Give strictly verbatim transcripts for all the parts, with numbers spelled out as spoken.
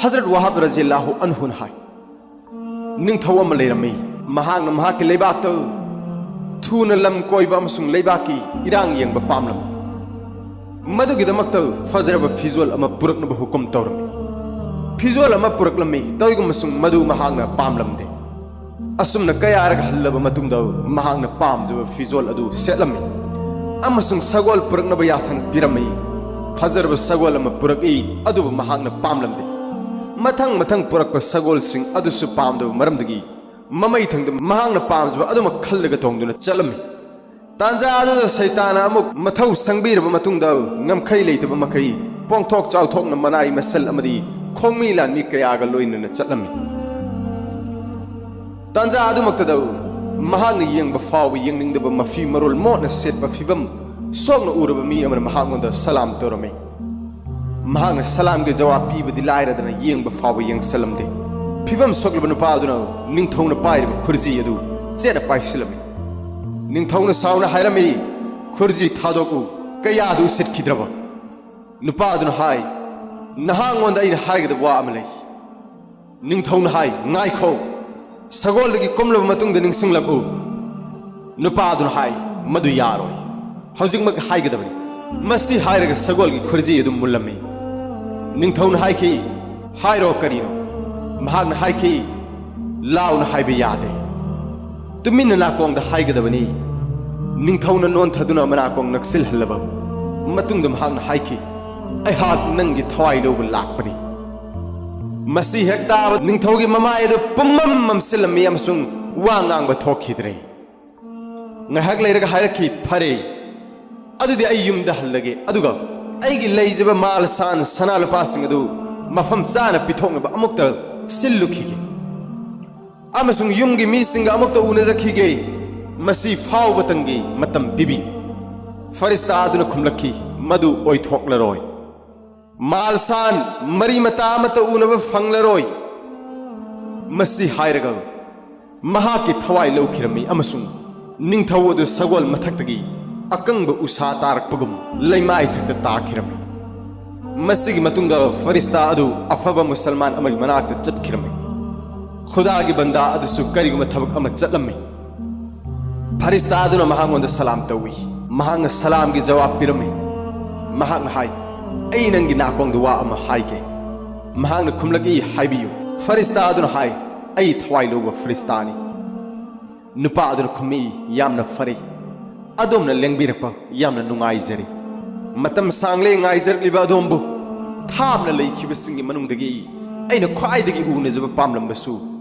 ꯍꯖꯔꯠ ꯋꯥꯍꯕ ꯔꯖꯤꯌꯜꯂꯥꯍꯨ ꯑꯟꯍꯨꯅ ꯍꯥꯏ, ꯅꯤꯡꯊꯧ ꯑꯃ ꯂꯩꯔꯝꯃꯤ꯫ ꯃꯍꯥꯛꯅ ꯃꯍꯥꯛꯀꯤ ꯂꯩꯕꯥꯛꯇ ꯊꯨꯅ ꯂꯝ ꯀꯣꯏꯕ ꯑꯃꯁꯨꯡ ꯂꯩꯕꯥꯛꯀꯤ ꯏꯔꯥꯡ ꯌꯦꯡꯕ ꯄꯥꯝꯂꯝꯃꯤ꯫ ꯃꯗꯨꯒꯤꯗꯃꯛꯇ ꯐꯖꯔꯕ ꯐꯤꯖꯣꯜ ꯑꯃ ꯄꯨꯔꯛꯅꯕ ꯍꯨꯀꯨꯝ ꯇꯧꯔꯝꯃꯤ꯫ ꯐꯤꯖꯣꯜ ꯑꯃ ꯄꯨꯔꯛꯂꯝꯃꯤ, ꯇꯧꯏꯒꯨꯝꯕꯁꯨꯡ ꯃꯗꯨ ꯃꯍꯥꯛꯅ ꯄꯥꯝꯂꯝꯗꯦ꯫ ꯑꯁꯨꯝꯅ ꯀꯌꯥꯔꯛ ꯍꯜꯂꯕ ꯃꯇꯨꯡꯗ ꯃꯍꯥꯛꯅ ꯄꯥꯝꯖꯕ ꯐꯤꯖꯣꯜ ꯑꯗꯨ ꯁꯦꯠꯂꯝꯃꯤ ꯑꯃꯁꯨꯡ ꯁꯒꯣꯜ ꯄꯨꯔꯛꯅꯕ ꯌꯥꯊꯪ ꯄꯤꯔꯝꯃꯤ꯫ ꯐꯖꯔꯕ ꯁꯒꯣꯜ ꯑꯃ ꯄꯨꯔꯛꯏ, ꯑꯗꯨꯕꯨ ꯃꯍꯥꯛꯅ ꯄꯥꯝꯂꯝꯗꯦ꯫ ꯃꯊꯪ ꯃꯊꯪ ꯄꯨꯔꯛꯄ ꯁꯒꯣꯜꯁꯤꯡ ꯑꯗꯨꯁꯨ ꯄꯥꯝꯗꯕ ꯃꯔꯝꯗꯒꯤ ꯃꯃꯩ ꯊꯪꯗ ꯃꯍꯥꯛꯅ ꯄꯥꯝꯖꯕ ꯑꯗꯨꯃꯛ ꯈꯜꯂꯒ ꯇꯣꯡꯗꯨꯅ ꯆꯠꯂꯝꯃꯤ꯫ ꯇꯥꯟꯖꯥ ꯑꯗꯨꯗ ꯁꯩꯇꯥꯟꯅ ꯑꯃꯨꯛ ꯃꯊꯧ ꯁꯪꯕꯤꯔꯕ ꯃꯇꯨꯡꯗ ꯉꯝꯈꯩ ꯂꯩꯇꯕ ꯃꯈꯩ ꯄꯣꯡꯊꯣꯛ ꯆꯥꯎꯊꯣꯛꯅ ꯃꯅꯥꯏ ꯃꯁꯜ ꯑꯃꯗꯤ ꯈꯣꯡꯃꯤ ꯂꯥꯟꯃꯤ ꯀꯌꯥꯒ ꯂꯣꯏꯅꯅ ꯆꯠꯂꯝꯃꯤ꯫ ꯇꯥꯟꯖꯥ ꯑꯗꯨꯃꯛꯇꯗ ꯃꯍꯥꯛꯅ ꯌꯦꯡꯕ ꯐꯥꯎꯕ ꯌꯦꯡꯅꯤꯡꯗꯕ ꯃꯐꯤ ꯃꯔꯣꯜ ꯃꯣꯠꯅ ꯁꯦꯠꯄ ꯐꯤꯕꯝ ꯁꯣꯛꯅ ꯎꯔꯕ ꯃꯤ ꯑꯃꯅ ꯃꯍꯥꯛꯉꯣꯟꯗ ꯁꯂꯥꯝ ꯇꯧꯔꯝꯃꯤ꯫ ꯃꯍꯥꯛꯅ ꯁꯂꯥꯝꯒꯤ ꯖꯋꯥꯕ ꯄꯤꯕꯗꯤ ꯂꯥꯏꯔꯗꯅ ꯌꯦꯡꯕ ꯐꯥꯎꯕ ꯌꯦꯡꯁꯜꯂꯝꯗꯦ꯫ ꯐꯤꯕꯝ ꯁꯣꯛꯂꯕ ꯅꯨꯄꯥ ꯑꯗꯨꯅ ꯅꯤꯡꯊꯧꯅ ꯄꯥꯏꯔꯤꯕ ꯈꯨꯔꯖꯤ ꯑꯗꯨ ꯆꯦꯠꯅ ꯄꯥꯏꯁꯤꯜꯂꯝꯃꯤ꯫ ꯅꯤꯡꯊꯧꯅ ꯁꯥꯎꯅ ꯍꯥꯏꯔꯝꯃꯤ, "ꯈꯨꯔꯖꯤ ꯊꯥꯗꯣꯛꯎ, ꯀꯌꯥꯗꯨ ꯎꯁꯤꯠꯈꯤꯗ꯭ꯔꯕ?" ꯅꯨꯄꯥ ꯑꯗꯨꯅ ꯍꯥꯏ, "ꯅꯍꯥꯛꯉꯣꯟꯗ ꯑꯩꯅ ꯍꯥꯏꯒꯗꯕ ꯋꯥ ꯑꯃ ꯂꯩ꯫" ꯅꯤꯡꯊꯧꯅ ꯍꯥꯏ, "ꯉꯥꯏꯈꯣ, ꯁꯒꯣꯜꯗꯒꯤ ꯀꯨꯝꯂꯕ ꯃꯇꯨꯡꯗ ꯅꯤꯡꯁꯤꯡꯂꯛꯎ꯫" ꯅꯨꯄꯥ ꯑꯗꯨꯅ ꯍꯥꯏ, "ꯃꯗꯨ ꯌꯥꯔꯣꯏ, ꯍꯧꯖꯤꯛꯃꯛ ꯍꯥꯏꯒꯗꯕꯅꯤ꯫" ꯃꯁꯤ ꯍꯥꯏꯔꯒ ꯁꯒꯣꯜꯒꯤ ꯈꯨꯔꯖꯤ ꯑꯗꯨ ꯃꯨꯜꯂꯝꯃꯤ꯫ ꯅꯤꯡꯊꯧꯅ ꯍꯥꯏꯈꯤ, "ꯍꯥꯏꯔꯣ, ꯀꯔꯤꯅꯣ?" ꯃꯍꯥꯛꯅ ꯍꯥꯏꯈꯤ, "ꯂꯥꯎꯅ ꯍꯥꯏꯕ ꯌꯥꯗꯦ, ꯇꯨꯃꯤꯟꯅ ꯅꯥꯀꯣꯡꯗ ꯍꯥꯏꯒꯗꯕꯅꯤ꯫" ꯅꯤꯡꯊꯧꯅ ꯅꯣꯟꯊꯗꯨꯅ ꯃꯅꯥꯀꯣꯡ ꯅꯛꯁꯤꯜꯍꯜꯂꯕ ꯃꯇꯨꯡꯗ ꯃꯍꯥꯛꯅ ꯍꯥꯏꯈꯤ, "ꯑꯩꯍꯥꯛ ꯅꯪꯒꯤ ꯊꯋꯥꯏ ꯂꯧꯕ ꯂꯥꯛꯄꯅꯤ꯫" ꯃꯁꯤ ꯍꯦꯛ ꯇꯥꯕ ꯅꯤꯡꯊꯧꯒꯤ ꯃꯃꯥꯏ ꯑꯗꯨ ꯄꯨꯝꯃꯝ ꯃꯝꯁꯤꯜꯂꯝꯃꯤ ꯑꯃꯁꯨꯡ ꯋꯥ ꯉꯥꯡꯕ ꯊꯣꯛꯈꯤꯗ꯭ꯔꯦ꯫ ꯉꯥꯏꯍꯥꯛ ꯂꯩꯔꯒ ꯍꯥꯏꯔꯛꯈꯤ, "ꯐꯔꯦ, ꯑꯗꯨꯗꯤ ꯑꯩ ꯌꯨꯝꯗ ꯍꯜꯂꯒꯦ, ꯑꯗꯨꯒ ꯑꯩꯒꯤ ꯂꯩꯖꯕ ꯃꯥꯜ ꯁꯥꯟ ꯁꯅꯥ ꯂꯨꯄꯥꯁꯤꯡ ꯑꯗꯨ ꯃꯐꯝ ꯆꯥꯅ ꯄꯤꯊꯣꯛꯅꯕ ꯑꯃꯨꯛꯇ ꯁꯤꯜꯂꯨꯈꯤꯒꯦ ꯑꯃꯁꯨꯡ ꯌꯨꯝꯒꯤ ꯃꯤꯁꯤꯡꯒ ꯑꯃꯨꯛꯇ ꯎꯅꯖꯈꯤꯒꯦ꯫ ꯃꯁꯤ ꯐꯥꯎꯕꯇꯪꯒꯤ ꯃꯇꯝ ꯄꯤꯕꯤ꯫" ꯐꯔꯤꯁꯇꯥ ꯑꯗꯨꯅ ꯈꯨꯝꯂꯛꯈꯤ, "ꯃꯗꯨ ꯑꯣꯏꯊꯣꯛꯂꯔꯣꯏ꯫ ꯃꯥꯜ ꯁꯥꯟ ꯃꯔꯤ ꯃꯇꯥ ꯑꯃꯠꯇ ꯎꯅꯕ ꯐꯪꯂꯔꯣꯏ꯫" ꯃꯁꯤ ꯍꯥꯏꯔꯒ ꯃꯍꯥꯛꯀꯤ ꯊꯋꯥꯏ ꯂꯧꯈꯤꯔꯝꯃꯤ ꯑꯃꯁꯨꯡ ꯅꯤꯡꯊꯧ ꯑꯗꯨ ꯁꯒꯣꯜ ꯃꯊꯛꯇꯒꯤ ꯑꯀꯪꯕ ꯎꯁꯥ ꯇꯥꯔꯛꯄꯒꯨꯝ ꯂꯩꯃꯥꯏ ꯊꯛꯇ ꯇꯥꯈꯤꯔꯝꯃꯤ꯫ ꯃꯁꯤꯒꯤ ꯃꯇꯨꯡꯗ ꯐꯔꯤꯁꯇꯥ ꯑꯗꯨ ꯑꯐꯕ ꯃꯨꯁꯜꯃꯥꯟ ꯑꯃꯒꯤ ꯃꯅꯥꯛꯇ ꯆꯠꯈꯤꯔꯝꯃꯤ꯫ ꯈꯨꯗꯥꯒꯤ ꯕꯟꯗꯥ ꯑꯗꯨꯁꯨ ꯀꯔꯤꯒꯨꯝꯕ ꯊꯕꯛ ꯑꯃ ꯆꯠꯂꯝꯃꯤ꯫ ꯐꯔꯤꯁꯇꯥ ꯑꯗꯨꯅ ꯃꯍꯥꯛꯉꯣꯟꯗ ꯁꯂꯥꯝ ꯇꯧꯏ꯫ ꯃꯍꯥꯛꯅ ꯁꯂꯥꯝꯒꯤ ꯖꯋꯥꯕ ꯄꯤꯔꯝꯃꯤ꯫ ꯃꯍꯥꯛꯅ ꯍꯥꯏ, "ꯑꯩ ꯅꯪꯒꯤ ꯅꯥꯀꯣꯡꯗ ꯋꯥ ꯑꯃ ꯍꯥꯏꯒꯦ꯫" ꯃꯍꯥꯛꯅ ꯈꯨꯝꯂꯛꯏ, "ꯍꯥꯏꯕꯤꯌꯨ꯫" ꯐꯔꯤꯁꯇꯥ ꯑꯗꯨꯅ ꯍꯥꯏ, "ꯑꯩ ꯊꯋꯥꯏ ꯂꯧꯕ ꯐꯔꯤꯁꯇꯥꯅꯤ꯫" ꯅꯨꯄꯥ ꯑꯗꯨꯅ ꯈꯨꯝꯃꯤ, "ꯌꯥꯝꯅ ꯐꯔꯦ꯫ ꯑꯗꯣꯝꯅ ꯂꯦꯡꯕꯤꯔꯛꯄ ꯌꯥꯝꯅ ꯅꯨꯡꯉꯥꯏꯖꯔꯦ꯫ ꯃꯇꯝ ꯁꯥꯡꯂꯦ ꯉꯥꯏꯖꯔꯛꯂꯤꯕ ꯑꯗꯣꯝꯕꯨ꯫ ꯊꯥꯞꯅ ꯂꯩꯈꯤꯕꯁꯤꯡꯒꯤ ꯃꯅꯨꯡꯗꯒꯤ ꯑꯩꯅ ꯈ꯭ꯋꯥꯏꯗꯒꯤ ꯎꯅꯖꯕ ꯄꯥꯝꯂꯝꯕꯁꯨ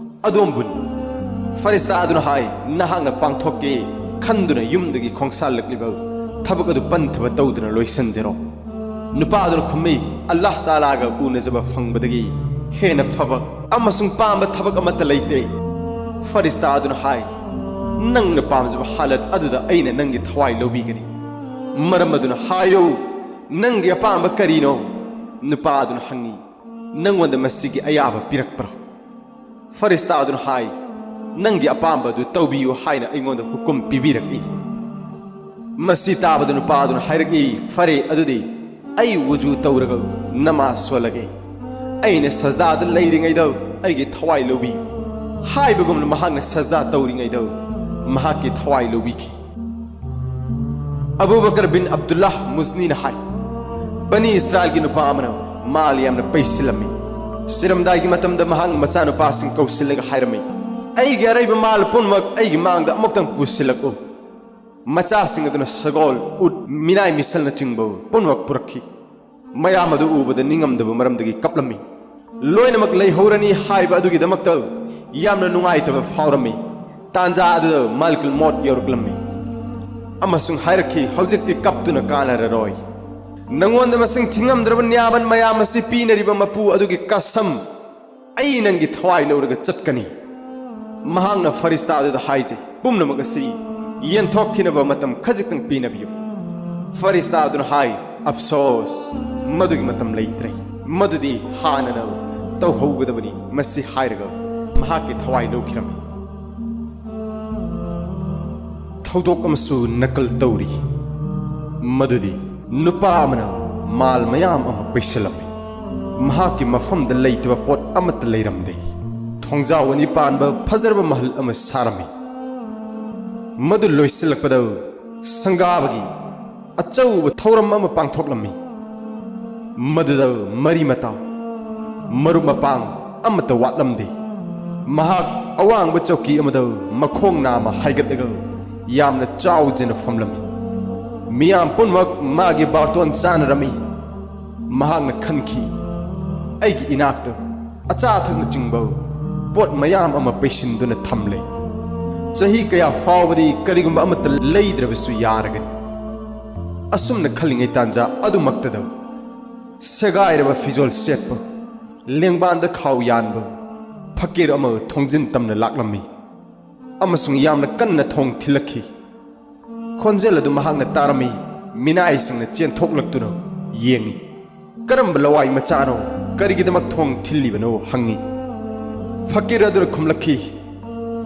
ꯑꯗꯣꯝꯕꯨꯅꯤ꯫" ꯐꯔꯤꯁꯇꯥ ꯑꯗꯨꯅ ꯍꯥꯏ, "ꯅꯍꯥꯛꯅ ꯄꯥꯡꯊꯣꯛꯀꯦ ꯈꯟꯗꯨꯅ ꯌꯨꯝꯗꯒꯤ ꯈꯣꯡꯁꯥꯜꯂꯛꯂꯤꯕ ꯊꯕꯛ ꯑꯗꯨ ꯄꯟꯊꯕ ꯇꯧꯗꯨꯅ ꯂꯣꯏꯁꯤꯟꯖꯔꯣ꯫" ꯅꯨꯄꯥ ꯑꯗꯨꯅ ꯈꯨꯝꯃꯤ, "ꯑꯜꯂꯥꯍ ꯇꯥꯂꯥꯒ ꯎꯅꯖꯕ ꯐꯪꯕꯗꯒꯤ ꯍꯦꯟꯅ ꯐꯕ ꯑꯃꯁꯨꯡ ꯄꯥꯝꯕ ꯊꯕꯛ ꯑꯃꯠꯇ ꯂꯩꯇꯦ꯫" ꯐꯔꯤꯁꯇꯥ ꯑꯗꯨꯅ ꯍꯥꯏ, "ꯅꯪꯅ ꯄꯥꯝꯖꯕ ꯍꯥꯂꯠ ꯑꯗꯨꯗ ꯑꯩꯅ ꯅꯪꯒꯤ ꯊꯋꯥꯏ ꯂꯧꯕꯤꯒꯅꯤ꯫ ꯃꯔꯝ ꯑꯗꯨꯅ ꯍꯥꯏꯌꯨ, ꯅꯪꯒꯤ ꯑꯄꯥꯝꯕ ꯀꯔꯤꯅꯣ?" ꯅꯨꯄꯥ ꯑꯗꯨꯅ ꯍꯪꯉꯤ, "ꯅꯪꯉꯣꯟꯗ ꯃꯁꯤꯒꯤ ꯑꯌꯥꯕ ꯄꯤꯔꯛꯄ꯭ꯔꯥ?" ꯐꯔꯤꯁꯇꯥ ꯑꯗꯨꯅ ꯍꯥꯏ, "ꯅꯪꯒꯤ ꯑꯄꯥꯝꯕ ꯑꯗꯨ ꯇꯧꯕꯤꯌꯨ ꯍꯥꯏꯅ ꯑꯩꯉꯣꯟꯗ ꯍꯨꯀꯨꯝ ꯄꯤꯕꯤꯔꯛꯏ꯫" ꯃꯁꯤ ꯇꯥꯕꯗ ꯅꯨꯄꯥ ꯑꯗꯨꯅ ꯍꯥꯏꯔꯛꯏ, "ꯐꯔꯦ, ꯑꯗꯨꯗꯤ ꯑꯩ ꯋꯨꯖꯨ ꯇꯧꯔꯒ ꯅꯃꯥꯖ ꯁꯣꯜꯂꯒꯦ꯫ ꯑꯩꯅ ꯁꯖꯗꯥꯗ ꯂꯩꯔꯤꯉꯩꯗ ꯑꯩꯒꯤ ꯊꯋꯥꯏ ꯂꯧꯕꯤꯌꯨ꯫" ꯍꯥꯏꯕꯒꯨꯝꯅ ꯃꯍꯥꯛꯅ ꯁꯖꯗꯥ ꯇꯧꯔꯤꯉꯩꯗ ꯃꯍꯥꯛꯀꯤ ꯊꯋꯥꯏ ꯂꯧꯕꯤꯈꯤ꯫ ꯑꯕꯨ ꯕꯀꯔ ꯕꯤꯟ ꯑꯕꯗꯨꯜꯂꯥꯍ ꯃꯨꯖꯅꯤꯅ ꯍꯥꯏ, ꯕꯅꯤ ꯏꯁꯔꯥꯏꯜꯒꯤ ꯅꯨꯄꯥ ꯑꯃꯅ ꯃꯥꯜ ꯌꯥꯝꯅ ꯄꯩꯁꯤꯜꯂꯝꯃꯤ꯫ ꯁꯤꯔꯝꯗꯥꯏꯒꯤ ꯃꯇꯝꯗ ꯃꯍꯥꯛꯅ ꯃꯆꯥꯅꯨꯄꯥꯁꯤꯡ ꯀꯧꯁꯤꯜꯂꯒ ꯍꯥꯏꯔꯝꯃꯤ, "ꯑꯩꯒꯤ ꯑꯔꯩꯕ ꯃꯥꯜ ꯄꯨꯝꯅꯃꯛ ꯑꯩꯒꯤ ꯃꯥꯡꯗ ꯑꯃꯨꯛꯇꯪ ꯄꯨꯁꯤꯜꯂꯛꯎ꯫" ꯃꯆꯥꯁꯤꯡ ꯑꯗꯨꯅ ꯁꯒꯣꯜ, ꯎꯠ, ꯃꯤꯅꯥꯏ ꯃꯤꯁꯜꯅꯆꯤꯡꯕ ꯄꯨꯝꯅꯃꯛ ꯄꯨꯔꯛꯈꯤ꯫ ꯃꯌꯥꯝ ꯑꯗꯨ ꯎꯕꯗ ꯅꯤꯡꯉꯝꯗꯕ ꯃꯔꯝꯗꯒꯤ ꯀꯞꯂꯝꯃꯤ꯫ ꯂꯣꯏꯅꯃꯛ ꯂꯩꯍꯧꯔꯅꯤ ꯍꯥꯏꯕ ꯑꯗꯨꯒꯤꯗꯃꯛꯇ ꯌꯥꯝꯅ ꯅꯨꯡꯉꯥꯏꯇꯕ ꯐꯥꯎꯔꯝꯃꯤ꯫ ꯇꯥꯟꯖꯥ ꯑꯗꯨꯗ ꯃꯥꯂꯤꯀꯨꯜ ꯃꯧꯠ ꯌꯧꯔꯛꯂꯝꯃꯤ ꯑꯃꯁꯨꯡ ꯍꯥꯏꯔꯛꯈꯤ, "ꯍꯧꯖꯤꯛꯇꯤ ꯀꯞꯇꯨꯅ ꯀꯥꯟꯅꯔꯔꯣꯏ꯫ ꯅꯪꯉꯣꯟꯗ ꯃꯁꯤꯡ ꯊꯤꯉꯝꯗ꯭ꯔꯕ ꯅꯤꯌꯥꯕꯟ ꯃꯌꯥꯝ ꯑꯁꯤ ꯄꯤꯅꯔꯤꯕ ꯃꯄꯨ ꯑꯗꯨꯒꯤ ꯀꯁꯝ, ꯑꯩ ꯅꯪꯒꯤ ꯊꯋꯥꯏ ꯂꯧꯔꯒ ꯆꯠꯀꯅꯤ꯫" ꯃꯍꯥꯛꯅ ꯐꯔꯤꯁꯇꯥ ꯑꯗꯨꯗ ꯍꯥꯏꯖꯩ, "ꯄꯨꯝꯅꯃꯛ ꯑꯁꯤ ꯌꯦꯟꯊꯣꯛꯈꯤꯅꯕ ꯃꯇꯝ ꯈꯖꯤꯛꯇꯪ ꯄꯤꯅꯕꯤꯌꯨ꯫" ꯐꯔꯤꯁꯇꯥ ꯑꯗꯨꯅ ꯍꯥꯏ, "ꯑꯐꯁꯣꯁ, ꯃꯗꯨꯒꯤ ꯃꯇꯝ ꯂꯩꯇ꯭ꯔꯦ꯫ ꯃꯗꯨꯗꯤ ꯍꯥꯟꯅꯅ ꯇꯧꯍꯧꯒꯗꯕꯅꯤ꯫" ꯃꯁꯤ ꯍꯥꯏꯔꯒ ꯃꯍꯥꯛꯀꯤ ꯊꯋꯥꯏ ꯂꯧꯈꯤꯔꯝꯃꯤ꯫ ꯊꯧꯗꯣꯛ ꯑꯃꯁꯨ ꯅꯀꯜ ꯇꯧꯔꯤ, ꯃꯗꯨꯗꯤ ꯅꯨꯄꯥ ꯑꯃꯅ ꯃꯥꯜ ꯃꯌꯥꯝ ꯑꯃ ꯄꯩꯁꯤꯜꯂꯝꯃꯤ꯫ ꯃꯍꯥꯛꯀꯤ ꯃꯐꯝꯗ ꯂꯩꯇꯕ ꯄꯣꯠ ꯑꯃꯠꯇ ꯂꯩꯔꯝꯗꯦ꯫ ꯊꯣꯡꯖꯥꯎ ꯑꯅꯤ ꯄꯥꯟꯕ ꯐꯖꯔꯕ ꯃꯍꯜ ꯑꯃ ꯁꯥꯔꯝꯃꯤ꯫ ꯃꯗꯨ ꯂꯣꯏꯁꯤꯜꯂꯛꯄꯗ ꯁꯪꯒꯥꯕꯒꯤ ꯑꯆꯧꯕ ꯊꯧꯔꯝ ꯑꯃ ꯄꯥꯡꯊꯣꯛꯂꯝꯃꯤ꯫ ꯃꯗꯨꯗ ꯃꯔꯤ ꯃꯇꯥ, ꯃꯔꯨꯞ ꯃꯄꯥꯡ ꯑꯃꯠꯇ ꯋꯥꯠꯂꯝꯗꯦ꯫ ꯃꯍꯥꯛ ꯑꯋꯥꯡꯕ ꯆꯧꯀꯤ ꯑꯃꯗ ꯃꯈꯣꯡ ꯅꯥꯝꯃ ꯍꯥꯏꯒꯠꯂꯒ ꯌꯥꯝꯅ ꯆꯥꯎꯖꯅ ꯐꯝꯂꯝꯃꯤ꯫ ꯃꯤꯌꯥꯝ ꯄꯨꯝꯅꯃꯛ ꯃꯥꯒꯤ ꯕꯥꯔꯇꯣꯟ ꯆꯥꯅꯔꯝꯃꯤ꯫ ꯃꯍꯥꯛꯅ ꯈꯟꯈꯤ, "ꯑꯩꯒꯤ ꯏꯅꯥꯛꯇ ꯑꯆꯥ ꯑꯊꯛꯅꯆꯤꯡꯕ ꯄꯣꯠ ꯃꯌꯥꯝ ꯑꯃ ꯄꯩꯁꯤꯟꯗꯨꯅ ꯊꯝꯂꯦ꯫ ꯆꯍꯤ ꯀꯌꯥ ꯐꯥꯎꯕꯗꯤ ꯀꯔꯤꯒꯨꯝꯕ ꯑꯃꯠꯇ ꯂꯩꯗ꯭ꯔꯕꯁꯨ ꯌꯥꯔꯒꯅꯤ"꯫ ꯑꯁꯨꯝꯅ ꯈꯜꯂꯤꯉꯩ ꯇꯥꯟꯖꯥ ꯑꯗꯨꯃꯛꯇꯗ ꯁꯦꯒꯥꯏꯔꯕ ꯐꯤꯖꯣꯜ ꯁꯦꯠꯄ, ꯂꯦꯡꯕꯥꯟꯗ ꯈꯥꯎ ꯌꯥꯟꯕ ꯐꯀꯤꯔ ꯑꯃ ꯊꯣꯡꯖꯤꯟ ꯇꯝꯅ ꯂꯥꯛꯂꯝꯃꯤ ꯑꯃꯁꯨꯡ ꯌꯥꯝꯅ ꯀꯟꯅ ꯊꯣꯡ ꯊꯤꯜꯂꯛꯈꯤ꯫ ꯈꯣꯟꯖꯦꯜ ꯑꯗꯨ ꯃꯍꯥꯛꯅ ꯇꯥꯔꯝꯃꯤ꯫ ꯃꯤꯅꯥꯏꯁꯤꯡꯅ ꯆꯦꯟꯊꯣꯛꯂꯛꯇꯨꯅ ꯌꯦꯡꯉꯤ꯫ "ꯀꯔꯝꯕ ꯂꯋꯥꯏ ꯃꯆꯥꯅꯣ? ꯀꯔꯤꯒꯤꯗꯃꯛ ꯊꯣꯡ ꯊꯤꯜꯂꯤꯕꯅꯣ?" ꯍꯪꯉꯤ꯫ ꯐꯀꯤꯔ ꯑꯗꯨꯅ ꯈꯨꯝꯂꯛꯈꯤ,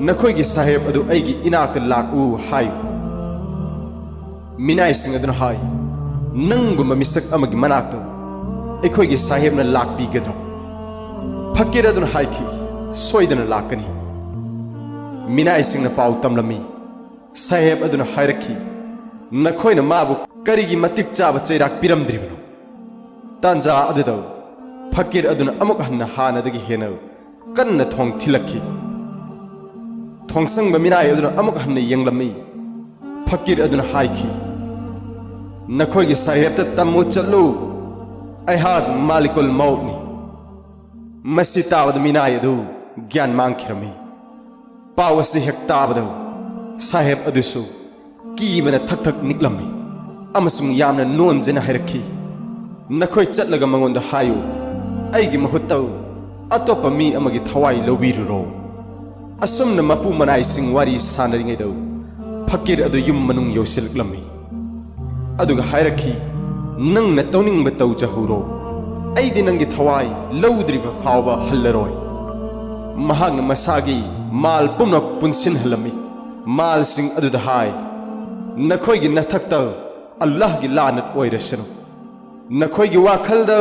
"ꯅꯈꯣꯏꯒꯤ ꯁꯥꯍꯦꯕ ꯑꯗꯨ ꯑꯩꯒꯤ ꯏꯅꯥꯛꯇ ꯂꯥꯛꯎ ꯍꯥꯏꯌꯨ"꯫ ꯃꯤꯅꯥꯏꯁꯤꯡ ꯑꯗꯨꯅ ꯍꯥꯏ, "ꯅꯪꯒꯨꯝꯕ ꯃꯤꯁꯛ ꯑꯃꯒꯤ ꯃꯅꯥꯛꯇ ꯑꯩꯈꯣꯏꯒꯤ ꯁꯥꯍꯦꯕꯅ ꯂꯥꯛꯄꯤꯒꯗ꯭ꯔꯣ?" ꯐꯀꯤꯔ ꯑꯗꯨꯅ ꯍꯥꯏꯈꯤ, "ꯁꯣꯏꯗꯅ ꯂꯥꯛꯀꯅꯤ"꯫ ꯃꯤꯅꯥꯏꯁꯤꯡꯅ ꯄꯥꯎ ꯇꯝꯂꯝꯃꯤ꯫ ꯁꯥꯍꯦꯕ ꯑꯗꯨꯅ ꯍꯥꯏꯔꯛꯈꯤ, "ꯅꯈꯣꯏꯅ ꯃꯥꯕꯨ ꯀꯔꯤꯒꯤ ꯃꯇꯤꯛ ꯆꯥꯕ ꯆꯩꯔꯥꯛ ꯄꯤꯔꯝꯗ꯭ꯔꯤꯕꯅꯣ?" ꯇꯥꯟꯖꯥ ꯑꯗꯨꯗ ꯐꯀꯤꯔ ꯑꯗꯨꯅ ꯑꯃꯨꯛ ꯍꯟꯅ ꯍꯥꯟꯅꯗꯒꯤ ꯍꯦꯟꯅ ꯀꯟꯅ ꯊꯣꯡ ꯊꯤꯜꯂꯛꯈꯤ꯫ ꯊꯣꯡꯁꯪꯕ ꯃꯤꯅꯥꯏ ꯑꯗꯨꯅ ꯑꯃꯨꯛ ꯍꯟꯅ ꯌꯦꯡꯂꯝꯃꯤ꯫ ꯐꯀꯤꯔ ꯑꯗꯨꯅ ꯍꯥꯏꯈꯤ, "ꯅꯈꯣꯏꯒꯤ ꯁꯥꯍꯦꯕꯇ ꯇꯝꯃꯨ ꯆꯠꯂꯨ, ꯑꯩꯍꯥꯛ ꯃꯥꯂꯤꯀꯨꯜ ꯃꯧꯠꯅꯤ"꯫ ꯃꯁꯤ ꯇꯥꯕꯗ ꯃꯤꯅꯥꯏ ꯑꯗꯨ ꯒ꯭ꯌꯥꯟ ꯃꯥꯡꯈꯤꯔꯝꯃꯤ꯫ ꯄꯥꯎ ꯑꯁꯤ ꯍꯦꯛ ꯇꯥꯕꯗ ꯁꯥꯍꯦꯕ ꯑꯗꯨꯁꯨ ꯀꯤꯕꯅ ꯊꯛ ꯊꯛ ꯅꯤꯛꯂꯝꯃꯤ ꯑꯃꯁꯨꯡ ꯌꯥꯝꯅ ꯅꯣꯟꯖꯅ ꯍꯥꯏꯔꯛꯈꯤ, "ꯅꯈꯣꯏ ꯆꯠꯂꯒ ꯃꯉꯣꯟꯗ ꯍꯥꯏꯌꯨ, ꯑꯩꯒꯤ ꯃꯍꯨꯠꯇ ꯑꯇꯣꯞꯄ ꯃꯤ ꯑꯃꯒꯤ ꯊꯋꯥꯏ ꯂꯧꯕꯤꯔꯨꯔꯣ"꯫ ꯑꯁꯨꯝꯅ ꯃꯄꯨ ꯃꯅꯥꯏꯁꯤꯡ ꯋꯥꯔꯤ ꯁꯥꯟꯅꯔꯤꯉꯩꯗ ꯐꯀꯤꯔ ꯑꯗꯨ ꯌꯨꯝ ꯃꯅꯨꯡ ꯌꯧꯁꯤꯜꯂꯛꯂꯝꯃꯤ꯫ ꯑꯗꯨꯒ ꯍꯥꯏꯔꯛꯈꯤ, "ꯅꯪꯅ ꯇꯧꯅꯤꯡꯕ ꯇꯧꯖꯍꯧꯔꯣ, ꯑꯩꯗꯤ ꯅꯪꯒꯤ ꯊꯋꯥꯏ ꯂꯧꯗ꯭ꯔꯤꯕ ꯐꯥꯎꯕ ꯍꯜꯂꯔꯣꯏ"꯫ ꯃꯍꯥꯛꯅ ꯃꯁꯥꯒꯤ ꯃꯥꯜ ꯄꯨꯝꯅꯃꯛ ꯄꯨꯟꯁꯤꯟꯍꯜꯂꯝꯃꯤ꯫ ꯃꯥꯜꯁꯤꯡ ꯑꯗꯨꯗ ꯍꯥꯏ, "ꯅꯈꯣꯏꯒꯤ ꯅꯊꯛꯇ ꯑꯜꯂꯥꯍꯒꯤ ꯂꯥꯅꯠ ꯑꯣꯏꯔꯁꯅꯨ"꯫ ꯅꯈꯣꯏꯒꯤ ꯋꯥꯈꯜꯗ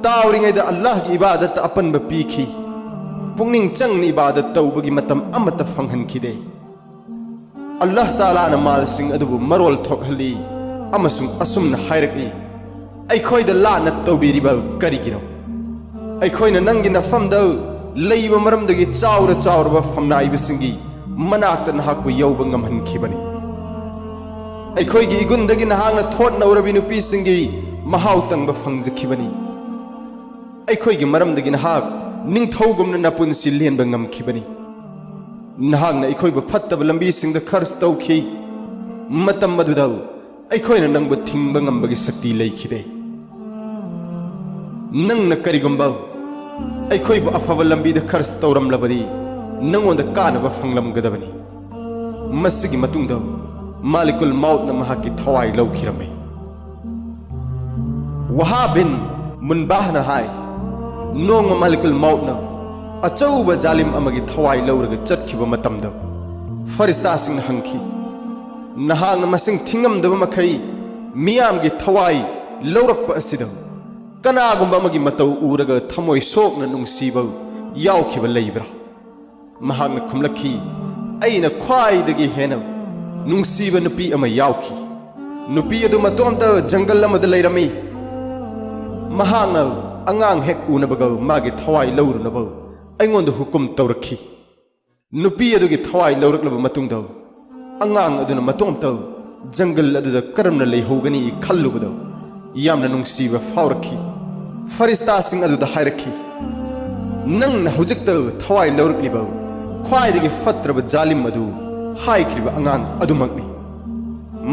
ꯇꯥꯎꯔꯤꯉꯩꯗ ꯑꯜꯂꯥꯍꯒꯤ ꯏꯕꯥꯗꯠꯇ ꯑꯄꯟꯕ ꯄꯤꯈꯤ꯫ ꯄꯨꯛꯅꯤꯡ ꯆꯪꯅ ꯏꯕꯥꯗꯠ ꯇꯧꯕꯒꯤ ꯃꯇꯝ ꯑꯃꯠꯇ ꯐꯪꯍꯟꯈꯤꯗꯦ꯫ ꯑꯜꯂꯥꯍ ꯇꯥꯂꯥꯅ ꯃꯥꯜꯁꯤꯡ ꯑꯗꯨꯕꯨ ꯃꯔꯣꯜ ꯊꯣꯛꯍꯜꯂꯤ ꯑꯃꯁꯨꯡ ꯑꯁꯨꯝꯅ ꯍꯥꯏꯔꯛꯏ, "ꯑꯩꯈꯣꯏꯗ ꯂꯥꯟꯅ ꯇꯧꯕꯤꯔꯤꯕ ꯀꯔꯤꯒꯤꯅꯣ? ꯑꯩꯈꯣꯏꯅ ꯅꯪꯒꯤ ꯅꯐꯝꯗ ꯂꯩꯕ ꯃꯔꯝꯗꯒꯤ ꯆꯥꯎꯔ ꯆꯥꯎꯔꯕ ꯐꯝꯅꯥꯏꯕꯁꯤꯡꯒꯤ ꯃꯅꯥꯛꯇ ꯅꯍꯥꯛꯄꯨ ꯌꯧꯕ ꯉꯝꯍꯟꯈꯤꯕꯅꯤ꯫ ꯑꯩꯈꯣꯏꯒꯤ ꯏꯒꯨꯟꯗꯒꯤ ꯅꯍꯥꯛꯅ ꯊꯣꯠ ꯅꯧꯔꯕꯤ ꯅꯨꯄꯤꯁꯤꯡꯒꯤ ꯃꯍꯥꯎ ꯇꯪꯕ ꯐꯪꯖꯈꯤꯕꯅꯤ꯫ ꯑꯩꯈꯣꯏꯒꯤ ꯃꯔꯝꯗꯒꯤ ꯅꯍꯥꯛ ꯅꯤꯡꯊꯧꯒꯨꯝꯅ ꯅꯄꯨꯟꯁꯤ ꯂꯦꯟꯕ ꯉꯝꯈꯤꯕꯅꯤ꯫ ꯅꯍꯥꯛꯅ ꯑꯩꯈꯣꯏꯕꯨ ꯐꯠꯇꯕ ꯂꯝꯕꯤꯁꯤꯡꯗ ꯈꯔꯆ ꯇꯧꯈꯤ꯫ ꯃꯇꯝ ꯑꯗꯨꯗ ꯑꯩꯈꯣꯏꯅ ꯅꯪꯕꯨ ꯊꯤꯡꯕ ꯉꯝꯕꯒꯤ ꯁꯛꯇꯤ ꯂꯩꯈꯤꯗꯦ꯫ ꯅꯪꯅ ꯀꯔꯤꯒꯨꯝꯕ ꯑꯩꯈꯣꯏꯕꯨ ꯑꯐꯕ ꯂꯝꯕꯤꯗ ꯈꯔꯆ ꯇꯧꯔꯝꯂꯕꯗꯤ ꯅꯪꯉꯣꯟꯗ ꯀꯥꯟꯅꯕ ꯐꯪꯂꯝꯒꯗꯕꯅꯤ꯫" ꯃꯁꯤꯒꯤ ꯃꯇꯨꯡꯗ ꯃꯥꯂꯤꯀꯨꯜ ꯃꯥꯎꯠꯅ ꯃꯍꯥꯛꯀꯤ ꯊꯋꯥꯏ ꯂꯧꯈꯤꯔꯝꯃꯤ꯫ ꯋꯥꯍꯥ ꯕꯤꯟ ꯃꯨꯟꯕꯥꯍꯅ ꯍꯥꯏ, ꯅꯣꯡꯃ ꯃꯥꯂꯤꯀꯨꯜ ꯃꯥꯎꯠꯅ ꯑꯆꯧꯕ ꯖꯥꯂꯤꯝ ꯑꯃꯒꯤ ꯊꯋꯥꯏ ꯂꯧꯔꯒ ꯆꯠꯈꯤꯕ ꯃꯇꯝꯗ ꯐꯔꯤꯁꯇꯥꯁꯤꯡꯅ ꯍꯪꯈꯤ, "ꯅꯍꯥꯛꯅ ꯃꯁꯤꯡ ꯊꯤꯉꯝꯗꯕ ꯃꯈꯩ ꯃꯤꯌꯥꯝꯒꯤ ꯊꯋꯥꯏ ꯂꯧꯔꯛꯄ ꯑꯁꯤꯗ ꯀꯅꯥꯒꯨꯝꯕ ꯑꯃꯒꯤ ꯃꯇꯧ ꯎꯔꯒ ꯊꯃꯣꯏ ꯁꯣꯛꯅ ꯅꯨꯡꯁꯤꯕ ꯌꯥꯎꯈꯤꯕ ꯂꯩꯕ꯭ꯔꯥ?" ꯃꯍꯥꯛꯅ ꯈꯨꯝꯂꯛꯈꯤ, "ꯑꯩꯅ ꯈ꯭ꯋꯥꯏꯗꯒꯤ ꯍꯦꯟꯅ ꯅꯨꯡꯁꯤꯕ ꯅꯨꯄꯤ ꯑꯃ ꯌꯥꯎꯈꯤ꯫ ꯅꯨꯄꯤ ꯑꯗꯨ ꯃꯇꯣꯝꯇ ꯖꯪꯒꯜ ꯑꯃꯗ ꯂꯩꯔꯝꯃꯤ꯫ ꯃꯍꯥꯛꯅ ꯑꯉꯥꯡ ꯍꯦꯛ ꯎꯅꯕꯒ ꯃꯥꯒꯤ ꯊꯋꯥꯏ ꯂꯧꯔꯨꯅꯕ ꯑꯩꯉꯣꯟꯗ ꯍꯨꯀꯨꯝ ꯇꯧꯔꯛꯈꯤ꯫ ꯅꯨꯄꯤ ꯑꯗꯨꯒꯤ ꯊꯋꯥꯏ ꯂꯧꯔꯛꯂꯕ ꯃꯇꯨꯡꯗ ꯑꯉꯥꯡ ꯑꯗꯨꯅ ꯃꯇꯣꯝꯇ ꯖꯪꯒꯜ ꯑꯗꯨꯗ ꯀꯔꯝꯅ ꯂꯩꯍꯧꯒꯅꯤ ꯈꯜꯂꯨꯕꯗ ꯌꯥꯝꯅ ꯅꯨꯡꯁꯤꯕ ꯐꯥꯎꯔꯛꯈꯤ꯫" ꯐꯔꯤꯁꯇꯥꯁꯤꯡ ꯑꯗꯨꯗ ꯍꯥꯏꯔꯛꯈꯤ, "ꯅꯪꯅ ꯍꯧꯖꯤꯛꯇ ꯊꯋꯥꯏ ꯂꯧꯔꯛꯂꯤꯕ ꯈ꯭ꯋꯥꯏꯗꯒꯤ ꯐꯠꯇ꯭ꯔꯕ ꯖꯥꯂꯤꯝ ꯑꯗꯨ ꯍꯥꯏꯈ꯭ꯔꯤꯕ ꯑꯉꯥꯡ ꯑꯗꯨꯃꯛꯅꯤ꯫"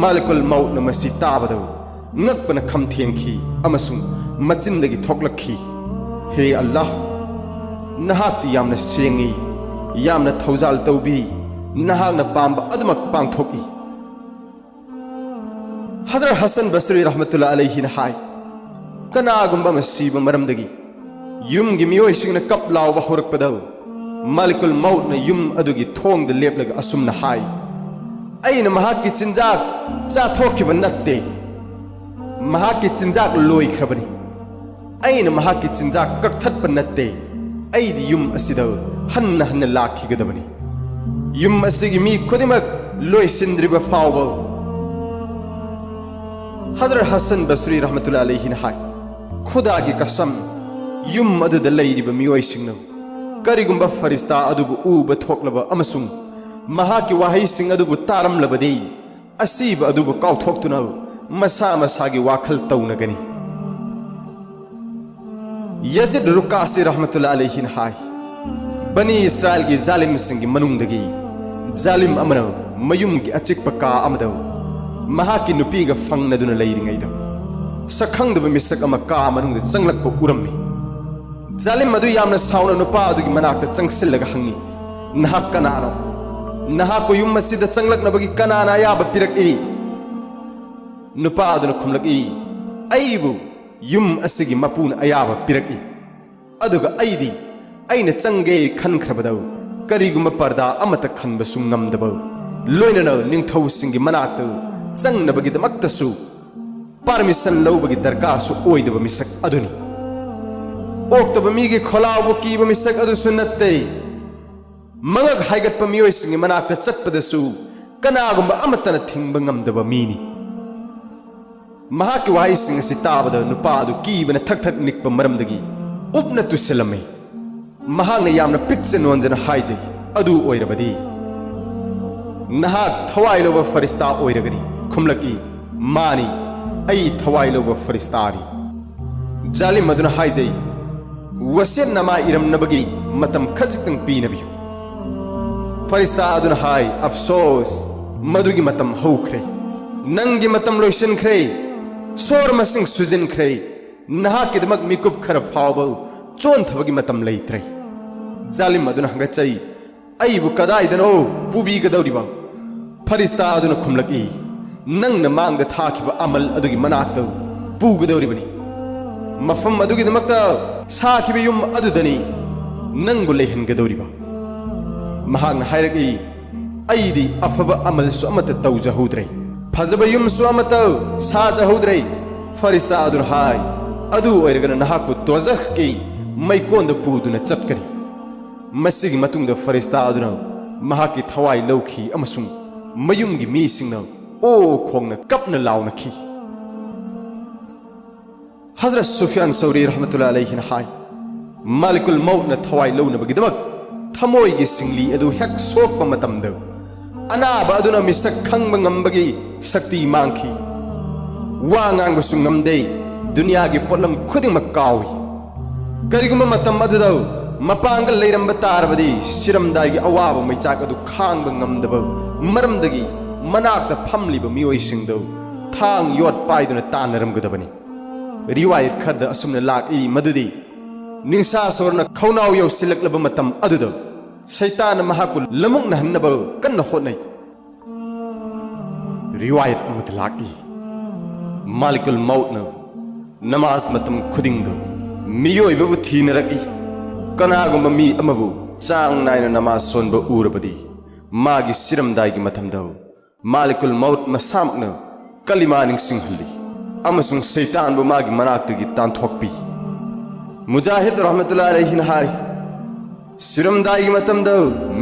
ꯃꯥꯂꯤꯀꯨꯜ ꯃꯥꯎꯠꯅ ꯃꯁꯤ ꯇꯥꯕꯗ ꯉꯛꯄꯅ ꯈꯝ ꯊꯦꯡꯈꯤ ꯑꯃꯁꯨꯡ ꯃꯆꯤꯟꯗꯒꯤ ꯊꯣꯛꯂꯛꯈꯤ, "ꯍꯦ ꯑꯜꯂꯥꯍ, ꯅꯍꯥꯛꯇꯤ ꯌꯥꯝꯅ ꯁꯦꯡꯉꯤ, ꯌꯥꯝꯅ ꯊꯧꯖꯥꯜ ꯇꯧꯕꯤ, ꯅꯍꯥꯛꯅ ꯄꯥꯝꯕ ꯑꯗꯨꯃꯛ ꯄꯥꯡꯊꯣꯛꯏ꯫" ꯍꯖꯔꯠ ꯍꯁꯟ ꯕꯁꯔꯤ ꯔꯍꯃꯇꯨꯜꯂꯥ ꯑꯂꯩꯍꯤꯅ ꯍꯥꯏ, ꯀꯅꯥꯒꯨꯝꯕ ꯑꯃ ꯁꯤꯕ ꯃꯔꯝꯗꯒꯤ ꯌꯨꯝꯒꯤ ꯃꯤꯑꯣꯏꯁꯤꯡꯅ ꯀꯞ ꯂꯥꯎꯕ ꯍꯧꯔꯛꯄꯗ, ꯃꯥꯂꯤꯀꯨꯜ ꯃꯥꯎꯠꯅ ꯌꯨꯝ ꯑꯗꯨꯒꯤ ꯊꯣꯡꯗ ꯂꯦꯞꯂꯒ ꯑꯁꯨꯝꯅ ꯍꯥꯏ, "ꯑꯩꯅ ꯃꯍꯥꯛꯀꯤ ꯆꯤꯟꯖꯥꯛ ꯆꯥꯊꯣꯛꯈꯤꯕ ꯅꯠꯇꯦ꯫ ꯃꯍꯥꯛꯀꯤ ꯆꯤꯟꯖꯥꯛ ꯂꯣꯏꯈ꯭ꯔꯕꯅꯤ꯫ ꯑꯩꯅ ꯃꯍꯥꯛꯀꯤ ꯆꯤꯟꯖꯥꯛ ꯀꯛꯊꯠꯄ ꯅꯠꯇꯦ꯫ ꯑꯩꯗꯤ ꯌꯨꯝ ꯑꯁꯤꯗ ꯍꯟꯅ ꯍꯟꯅ ꯂꯥꯛꯈꯤꯒꯗꯕꯅꯤ꯫ ꯌꯨꯝ ꯑꯁꯤꯒꯤ ꯃꯤ ꯈꯨꯗꯤꯡꯃꯛ ꯂꯣꯏꯁꯤꯟꯗ꯭ꯔꯤꯕ ꯐꯥꯎꯕ꯫ ꯍꯖꯔꯠ ꯍꯁꯟ ꯕꯁ꯭ꯔꯤ ꯔꯍꯃꯇꯨꯜꯂꯥꯍꯤ ꯑꯂꯩꯍꯤꯅ ꯍꯥꯏ, "ꯈꯨꯗꯥꯒꯤ ꯀꯁꯝ, ꯌꯨꯝ ꯑꯗꯨꯗ ꯂꯩꯔꯤꯕ ꯃꯤꯑꯣꯏꯁꯤꯡꯅ ꯀꯔꯤꯒꯨꯝꯕ ꯐꯔꯤꯁꯇꯥ ꯑꯗꯨꯕꯨ ꯎꯕ ꯊꯣꯛꯂꯕ ꯑꯃꯁꯨꯡ ꯃꯍꯥꯛꯀꯤ ꯋꯥꯍꯩꯁꯤꯡ ꯑꯗꯨꯕꯨ ꯇꯥꯔꯝꯂꯕꯗꯤ, ꯑꯁꯤꯕ ꯑꯗꯨꯕꯨ ꯀꯥꯎꯊꯣꯛꯇꯨꯅ ꯃꯁꯥ ꯃꯁꯥꯒꯤ ꯋꯥꯈꯜ ꯇꯧꯅꯒꯅꯤ"꯫ ꯌꯖꯤꯗ ꯔꯨꯀꯥꯁꯤ ꯔꯍꯃꯇꯨꯜꯂꯥꯍꯤ ꯑꯂꯩꯍꯤꯅ ꯍꯥꯏ, "ꯕꯅꯤ ꯏꯁꯔꯥꯏꯜꯒꯤ ꯖꯥꯂꯤꯝꯁꯤꯡꯒꯤ ꯃꯅꯨꯡꯗꯒꯤ ꯖꯥꯂꯤꯝ ꯑꯃꯅ ꯃꯌꯨꯝꯒꯤ ꯑꯆꯤꯛꯄ ꯀꯥ ꯑꯃꯗ ꯃꯍꯥꯛꯀꯤ ꯅꯨꯄꯤꯒ ꯐꯪꯅꯗꯨꯅ ꯂꯩꯔꯤꯉꯩꯗ, ꯁꯛꯈꯪꯗꯕ ꯃꯤꯁꯛ ꯑꯃ ꯀꯥ ꯃꯅꯨꯡꯗ ꯆꯪꯂꯛꯄ ꯎꯔꯝꯃꯤ꯫ ꯖꯥꯂꯤꯝ ꯑꯗꯨ ꯌꯥꯝꯅ ꯁꯥꯎꯅ ꯅꯨꯄꯥ ꯑꯗꯨꯒꯤ ꯃꯅꯥꯛꯇ ꯆꯪꯁꯤꯜꯂꯒ ꯍꯪꯉꯤ, 'ꯅꯍꯥꯛ ꯀꯅꯥꯅꯣ? ꯅꯍꯥꯛꯄꯨ ꯌꯨꯝ ꯑꯁꯤꯗ ꯆꯪꯂꯛꯅꯕꯒꯤ ꯀꯅꯥꯅ ꯑꯌꯥꯕ ꯄꯤꯔꯛꯏ?' ꯅꯨꯄꯥ ꯑꯗꯨꯅ ꯈꯨꯝꯂꯛꯏ, "ꯑꯩꯕꯨ ꯌꯨꯝ ꯑꯁꯤꯒꯤ ꯃꯄꯨꯅ ꯑꯌꯥꯕ ꯄꯤꯔꯛꯏ꯫ ꯑꯗꯨꯒ ꯑꯩꯗꯤ ꯑꯩꯅ ꯆꯪꯒꯦ ꯈꯟꯈ꯭ꯔꯕꯗ ꯀꯔꯤꯒꯨꯝꯕ ꯄꯔꯗꯥ ꯑꯃꯠꯇ ꯈꯟꯕꯁꯨ ꯉꯝꯗꯕ, ꯂꯣꯏꯅꯅ ꯅꯤꯡꯊꯧꯁꯤꯡꯒꯤ ꯃꯅꯥꯛꯇ ꯆꯪꯅꯕꯒꯤꯗꯃꯛꯇꯁꯨ ꯄꯥꯔꯃꯤꯁꯟ ꯂꯧꯕꯒꯤ ꯗꯔꯀꯥꯔꯁꯨ ꯑꯣꯏꯗꯕ ꯃꯤꯁꯛ ꯑꯗꯨꯅꯤ꯫ ꯑꯣꯛꯇꯕ ꯃꯤꯒꯤ ꯈꯣꯂꯥꯎꯕꯨ ꯀꯤꯕ ꯃꯤꯁꯛ ꯑꯗꯨꯁꯨ ꯅꯠꯇꯦ꯫ ꯃꯉꯛ ꯍꯥꯏꯒꯠꯄ ꯃꯤꯑꯣꯏꯁꯤꯡꯒꯤ ꯃꯅꯥꯛꯇ ꯆꯠꯄꯗꯁꯨ ꯀꯅꯥꯒꯨꯝꯕ ꯑꯃꯠꯇꯅ ꯊꯤꯡꯕ ꯉꯝꯗꯕ ꯃꯤꯅꯤ"꯫ ꯃꯍꯥꯛꯀꯤ ꯋꯥꯍꯩꯁꯤꯡ ꯑꯁꯤ ꯇꯥꯕꯗ ꯅꯨꯄꯥ ꯑꯗꯨ ꯀꯤꯕꯅ ꯊꯛ ꯊꯛ ꯅꯤꯛꯄ ꯃꯔꯝꯗꯒꯤ ꯎꯞꯅ ꯇꯨꯁꯤꯜꯂꯝꯃꯤ꯫ ꯃꯍꯥꯛꯅ ꯌꯥꯝꯅ ꯄꯤꯛꯆ ꯅꯣꯟꯖꯅ ꯍꯥꯏꯖꯩ, "ꯑꯗꯨ ꯑꯣꯏꯔꯕꯗꯤ ꯅꯍꯥꯛ ꯊꯋꯥꯏ ꯂꯧꯕ ꯐꯔꯤꯁꯇꯥ ꯑꯣꯏꯔꯒꯅꯤ"꯫ ꯈꯨꯝꯂꯛꯏ, "ꯃꯥꯅꯤ, ꯑꯩ ꯊꯋꯥꯏ ꯂꯧꯕ ꯐꯔꯤꯁꯇꯥꯅꯤ"꯫ ꯖꯥꯂꯤꯝ ꯑꯗꯨꯅ ꯍꯥꯏꯖꯩ, "ꯋꯁꯤꯌꯠꯅꯃꯥ ꯏꯔꯝꯅꯕꯒꯤ ꯃꯇꯝ ꯈꯖꯤꯛꯇꯪ ꯄꯤꯅꯕꯤꯌꯨ"꯫ ꯐꯔꯤꯁꯇꯥ ꯑꯗꯨꯅ ꯍꯥꯏ, "ꯑꯐꯁꯣꯁ, ꯃꯗꯨꯒꯤ ꯃꯇꯝ ꯍꯧꯈ꯭ꯔꯦ꯫ ꯅꯪꯒꯤ ꯃꯇꯝ ꯂꯣꯏꯁꯤꯟꯈ꯭ꯔꯦ꯫ ꯁꯣꯔ ꯃꯁꯤꯡ ꯁꯨꯖꯤꯟꯈ꯭ꯔꯦ꯫ ꯅꯍꯥꯛꯀꯤꯗꯃꯛ ꯃꯤꯀꯨꯞ ꯈꯔ ꯐꯥꯎꯕ ꯆꯣꯟꯊꯕꯒꯤ ꯃꯇꯝ ꯂꯩꯇ꯭ꯔꯦ"꯫ ꯖꯥꯂꯤꯝ ꯑꯗꯨꯅ ꯍꯪꯒꯠꯆꯩ, "ꯑꯩꯕꯨ ꯀꯗꯥꯏꯗꯅꯣ ꯄꯨꯕꯤꯒꯗꯧꯔꯤꯕ?" ꯐꯔꯤꯁꯇꯥ ꯑꯗꯨꯅ ꯈꯨꯝꯂꯛꯏ, "ꯅꯪꯅ ꯃꯥꯡꯗ ꯊꯥꯈꯤꯕ ꯑꯃꯜ ꯑꯗꯨꯒꯤ ꯃꯅꯥꯛꯇ ꯄꯨꯒꯗꯧꯔꯤꯕꯅꯤ꯫ ꯃꯐꯝ ꯑꯗꯨꯒꯤꯗꯃꯛꯇ ꯁꯥꯈꯤꯕ ꯌꯨꯝ ꯑꯗꯨꯗꯅꯤ ꯅꯪꯕꯨ ꯂꯩꯍꯟꯒꯗꯧꯔꯤꯕ"꯫ ꯃꯍꯥꯛꯅ ꯍꯥꯏꯔꯛꯏ, "ꯑꯩꯗꯤ ꯑꯐꯕ ꯑꯃꯜꯁꯨ ꯑꯃꯠꯇ ꯇꯧꯖꯍꯧꯗ꯭ꯔꯦ, ꯐꯖꯕ ꯌꯨꯝꯁꯨ ꯑꯃꯠꯇ ꯁꯥꯖꯍꯧꯗ꯭ꯔꯦ꯫ ꯐꯔꯤꯁꯇꯥ ꯑꯗꯨꯅ ꯍꯥꯏ, "ꯑꯗꯨ ꯑꯣꯏꯔꯒꯅ ꯅꯍꯥꯛꯄꯨ ꯗꯣꯖꯈꯀꯤ ꯃꯩꯀꯣꯟꯗ ꯄꯨꯗꯨꯅ ꯆꯠꯀꯅꯤ꯫" ꯃꯁꯤꯒꯤ ꯃꯇꯨꯡꯗ ꯐꯔꯤꯁꯇꯥ ꯑꯗꯨꯅ ꯃꯍꯥꯛꯀꯤ ꯊꯋꯥꯏ ꯂꯧꯈꯤ ꯑꯃꯁꯨꯡ ꯃꯌꯨꯝꯒꯤ ꯃꯤꯁꯤꯡꯅ ꯑꯣ ꯈꯣꯡꯅ ꯀꯞꯅ ꯂꯥꯎꯅꯈꯤ꯫ ꯍꯖꯔꯠ ꯁꯨꯐꯤꯌꯥꯟ ꯁꯧꯔꯤ ꯔꯍꯃꯇꯨꯜꯂꯥꯍꯤ ꯑꯂꯩꯍꯤꯅ ꯍꯥꯏ, "ꯃꯥꯂꯤꯀꯨꯜ ꯃꯧꯠꯅ ꯊꯋꯥꯏ ꯂꯧꯅꯕꯒꯤꯗꯃꯛ ꯊꯃꯣꯏꯒꯤ ꯁꯤꯡꯂꯤ ꯑꯗꯨ ꯍꯦꯛ ꯁꯣꯛꯄ ꯃꯇꯝꯗ, ꯑꯅꯥꯕ ꯑꯗꯨꯅ ꯃꯤꯁꯛ ꯈꯪꯕ ꯉꯝꯕꯒꯤ ꯁꯛꯇꯤ ꯃꯥꯡꯈꯤ꯫ ꯋꯥ ꯉꯥꯡꯕꯁꯨ ꯉꯝꯗꯦ꯫ ꯗꯨꯅꯤꯌꯥꯒꯤ ꯄꯣꯠꯂꯝ ꯈꯨꯗꯤꯡꯃꯛ ꯀꯥꯎꯏ꯫ ꯀꯔꯤꯒꯨꯝꯕ ꯃꯇꯝ ꯑꯗꯨꯗ ꯃꯄꯥꯡꯒꯜ ꯂꯩꯔꯝꯕ ꯇꯥꯔꯕꯗꯤ, ꯁꯤꯔꯝꯗꯥꯏꯒꯤ ꯑꯋꯥꯕ ꯃꯩꯆꯥꯛ ꯑꯗꯨ ꯈꯥꯡꯕ ꯉꯝꯗꯕ ꯃꯔꯝꯗꯒꯤ ꯃꯅꯥꯛꯇ ꯐꯝꯂꯤꯕ ꯃꯤꯑꯣꯏꯁꯤꯡꯗꯨ ꯊꯥꯡ ꯌꯣꯠ ꯄꯥꯏꯗꯨꯅ ꯇꯥꯟꯅꯔꯝꯒꯗꯕꯅꯤ꯫" ꯔꯤꯋꯥꯌꯠ ꯈꯔꯗ ꯑꯁꯨꯝꯅ ꯂꯥꯛꯏ ꯃꯗꯨꯗꯤ, ꯅꯤꯡꯁꯥꯁꯣꯔꯅ ꯈꯧꯅꯥꯎ ꯌꯧꯁꯤꯜꯂꯛꯂꯕ ꯃꯇꯝ ꯑꯗꯨꯗ ꯁꯩꯇꯥꯟꯅ ꯃꯍꯥꯛꯄꯨ ꯂꯃꯨꯛꯅꯍꯟꯅꯕ ꯀꯟꯅ ꯍꯣꯠꯅꯩ꯫ ꯔꯤꯋꯥꯌꯠ ꯑꯃꯗ ꯂꯥꯛꯏ, ꯃꯥꯂꯤꯀꯨꯜ ꯃꯧꯠꯅ ꯅꯃꯥꯖ ꯃꯇꯝ ꯈꯨꯗꯤꯡꯗ ꯃꯤꯑꯣꯏꯕꯕꯨ ꯊꯤꯅꯔꯛꯏ꯫ ꯀꯅꯥꯒꯨꯝꯕ ꯃꯤ ꯑꯃꯕꯨ ꯆꯥꯡ ꯅꯥꯏꯅ ꯅꯃꯥꯖ ꯁꯣꯟꯕ ꯎꯔꯕꯗꯤ, ꯃꯥꯒꯤ ꯁꯤꯔꯝꯗꯥꯏꯒꯤ ꯃꯇꯝꯗ ꯃꯥꯂꯤꯀꯨꯜ ꯃꯧꯠ ꯃꯁꯥꯃꯛꯅ ꯀꯂꯤꯃꯥ ꯅꯤꯡꯁꯤꯡꯍꯜꯂꯤ ꯑꯃꯁꯨꯡ ꯁꯩꯇꯥꯟꯕꯨ ꯃꯥꯒꯤ ꯃꯅꯥꯛꯇꯒꯤ ꯇꯥꯟꯊꯣꯛꯄꯤ꯫ ꯃꯨꯖꯥꯍꯤꯗ ꯔꯍꯃꯇꯨꯜꯂꯥꯍꯤ ꯑꯂꯩꯍꯤꯅ ꯍꯥꯏ, ꯁꯤꯔꯝꯗꯥꯏꯒꯤ ꯃꯇꯝꯗ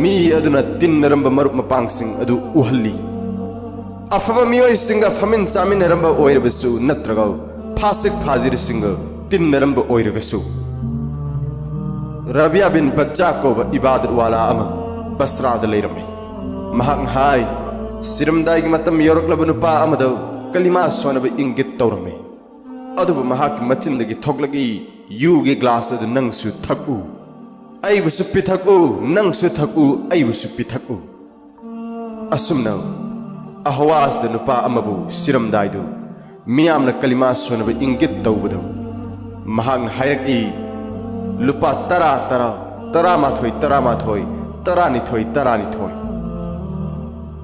ꯃꯤ ꯑꯗꯨꯅ ꯇꯤꯟꯅꯔꯝꯕ ꯃꯔꯨꯞ ꯃꯄꯥꯡꯁꯤꯡ ꯑꯗꯨ ꯎꯍꯜꯂꯤ꯫ ꯑꯐꯕ ꯃꯤꯑꯣꯏꯁꯤꯡꯒ ꯐꯝꯃꯤꯟ ꯆꯥꯃꯤꯟꯅꯔꯝꯕ ꯑꯣꯏꯔꯕꯁꯨ ꯅꯠꯇ꯭ꯔꯒ ꯐꯥꯁꯤꯛ ꯐꯥꯖꯤꯔꯁꯤꯡꯒ ꯇꯤꯟꯅꯔꯝꯕ ꯑꯣꯏꯔꯒꯁꯨ꯫ ꯔꯕꯤꯌꯥ ꯕꯤꯟ ꯕꯠꯆꯥ ꯀꯧꯕ ꯏꯕꯥꯗꯠ ꯋꯥꯂꯥ ꯑꯃ ꯕꯁ꯭ꯔꯥꯗ ꯂꯩꯔꯝꯃꯤ꯫ ꯃꯍꯥꯛꯅ ꯍꯥꯏ, ꯁꯤꯔꯝꯗꯥꯏꯒꯤ ꯃꯇꯝ ꯌꯧꯔꯛꯂꯕ ꯅꯨꯄꯥ ꯑꯃꯗ ꯀꯂꯤꯃꯥ ꯁꯣꯟꯅꯕ ꯏꯪꯒꯤꯠ ꯇꯧꯔꯝꯃꯤ꯫ ꯑꯗꯨꯕꯨ ꯃꯍꯥꯛꯀꯤ ꯃꯆꯤꯟꯗꯒꯤ ꯊꯣꯛꯂꯛꯏ, "ꯌꯨꯒꯤ ꯒ꯭ꯂꯥꯁ ꯑꯗꯨ ꯅꯪꯁꯨ ꯊꯛꯎ, ꯑꯩꯕꯨꯁꯨ ꯄꯤꯊꯛꯎ, ꯅꯪꯁꯨ ꯊꯛꯎ, ꯑꯩꯕꯨꯁꯨ ꯄꯤꯊꯛꯎ"꯫ ꯑꯁꯨꯝꯅ ꯑꯍꯋꯥꯖꯗ ꯅꯨꯄꯥ ꯑꯃꯕꯨ ꯁꯤꯔꯝꯗꯥꯏꯗꯨ ꯃꯤꯌꯥꯝꯅ ꯀꯂꯤꯃꯥ ꯁꯣꯟꯅꯕ ꯏꯪꯒꯤꯠ ꯇꯧꯕꯗ ꯃꯍꯥꯛꯅ ꯍꯥꯏꯔꯛꯏ, "ꯂꯨꯄꯥ ꯇꯔꯥ, ꯇꯔꯥ, ꯇꯔꯥꯃꯥꯊꯣꯏ, ꯇꯔꯥꯃꯥꯊꯣꯏ, ꯇꯔꯥꯅꯤꯊꯣꯏ, ꯇꯔꯥꯅꯤꯊꯣꯏ"꯫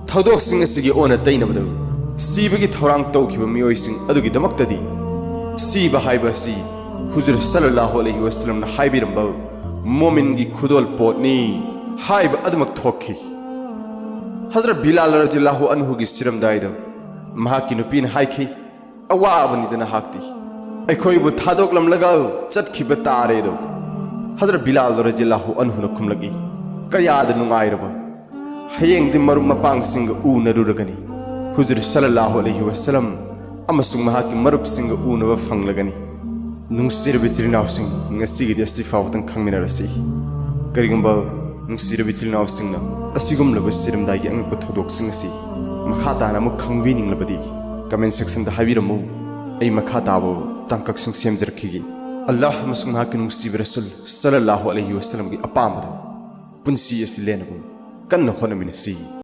ꯊꯧꯗꯣꯛꯁꯤꯡ ꯑꯁꯤꯒꯤ ꯑꯣꯟꯅ ꯇꯩꯅꯕꯗ, ꯁꯤꯕꯒꯤ ꯊꯧꯔꯥꯡ ꯇꯧꯈꯤꯕ ꯃꯤꯑꯣꯏꯁꯤꯡ ꯑꯗꯨꯒꯤꯗꯃꯛꯇꯗꯤ ꯁꯤꯕ ꯍꯥꯏꯕ ꯑꯁꯤ ꯍꯨꯖꯨꯔ ꯁꯜꯂꯜꯂꯥꯍꯨ ꯑꯂꯩꯍꯤ ꯋꯁꯜꯂꯝꯅ ꯍꯥꯏꯕꯤꯔꯝꯕ ꯃꯣꯃꯤꯟꯒꯤ ꯈꯨꯗꯣꯜ ꯄꯣꯠꯅꯤ ꯍꯥꯏꯕ ꯑꯗꯨꯃꯛ ꯊꯣꯛꯈꯤ꯫ ꯍꯖꯔꯠ ꯕꯤꯂꯥꯜ ꯔꯖꯤꯌꯜꯂꯥꯍꯨ ꯑꯟꯍꯨꯒꯤ ꯁꯤꯔꯝꯗꯥꯏꯗ ꯃꯍꯥꯛꯀꯤ ꯅꯨꯄꯤꯅ ꯍꯥꯏꯈꯤ, ꯑꯋꯥꯕꯅꯤꯗ ꯅꯍꯥꯛꯇꯤ꯫ ꯑꯩꯈꯣꯏꯕꯨ ꯊꯥꯗꯣꯛꯂꯝꯂꯒ ꯆꯠꯈꯤꯕ ꯇꯥꯔꯦꯗꯣ꯫ ꯍꯖꯔꯠ ꯕꯤꯂꯥꯜ ꯔꯖꯤꯌꯜꯂꯥꯍꯨ ꯑꯟꯍꯨꯅ ꯈꯨꯝꯂꯛꯏ, "ꯀꯌꯥꯗ ꯅꯨꯡꯉꯥꯏꯔꯕ꯫ ꯍꯌꯦꯡꯗꯤ ꯃꯔꯨꯞ ꯃꯄꯥꯡꯁꯤꯡꯒ ꯎꯅꯔꯨꯔꯒꯅꯤ꯫ ꯍꯨꯖꯨꯔ ꯁꯜꯂꯜꯂꯥꯍꯨ ꯑꯂꯩꯍꯤ ꯋꯁꯜꯂꯝ ꯑꯃꯁꯨꯡ ꯃꯍꯥꯛꯀꯤ ꯃꯔꯨꯞꯁꯤꯡꯒ ꯎꯅꯕ ꯐꯪꯂꯒꯅꯤ꯫" ꯅꯨꯡꯁꯤꯔꯕ ꯏꯆꯤꯜ ꯏꯅꯥꯎꯁꯤꯡ, ꯉꯁꯤꯒꯤꯗꯤ ꯑꯁꯤ ꯐꯥꯎꯕꯗꯪ ꯈꯪꯃꯤꯟꯅꯔꯁꯤ꯫ ꯀꯔꯤꯒꯨꯝꯕ ꯅꯨꯡꯁꯤꯔꯕ ꯏꯆꯤꯜ ꯏꯅꯥꯎꯁꯤꯡꯅ ꯑꯁꯤꯒꯨꯝꯂꯕ ꯁꯤꯔꯝꯗꯥꯏꯒꯤ ꯑꯉꯛꯄ ꯊꯧꯗꯣꯛꯁꯤꯡ ꯑꯁꯤ ꯃꯈꯥ ꯇꯥꯅ ꯑꯃꯨꯛ ꯈꯪꯕꯤꯅꯤꯡꯂꯕꯗꯤ, comment section ꯗ ꯍꯥꯏꯕꯤꯔꯝꯃꯨ꯫ ꯑꯩ ꯃꯈꯥ ꯇꯥꯕ ꯇꯥꯡꯀꯛꯁꯤꯡ ꯁꯦꯝꯖꯔꯛꯈꯤꯒꯦ꯫ ꯑꯜꯂꯥꯍ ꯑꯃꯁꯨꯡ ꯃꯍꯥꯛꯀꯤ ꯅꯨꯡꯁꯤꯕ ꯔꯁꯨꯜ ꯁꯜꯂꯜꯂꯥꯍꯨ ꯑꯂꯩꯍꯤ ꯋꯁꯜꯂꯝꯒꯤ ꯑꯄꯥꯝꯕꯗ ꯄꯨꯟꯁꯤ ꯑꯁꯤ ꯂꯦꯟꯅꯕ ꯀꯟꯅ ꯍꯣꯠꯅꯃꯤꯟꯅꯁꯤ꯫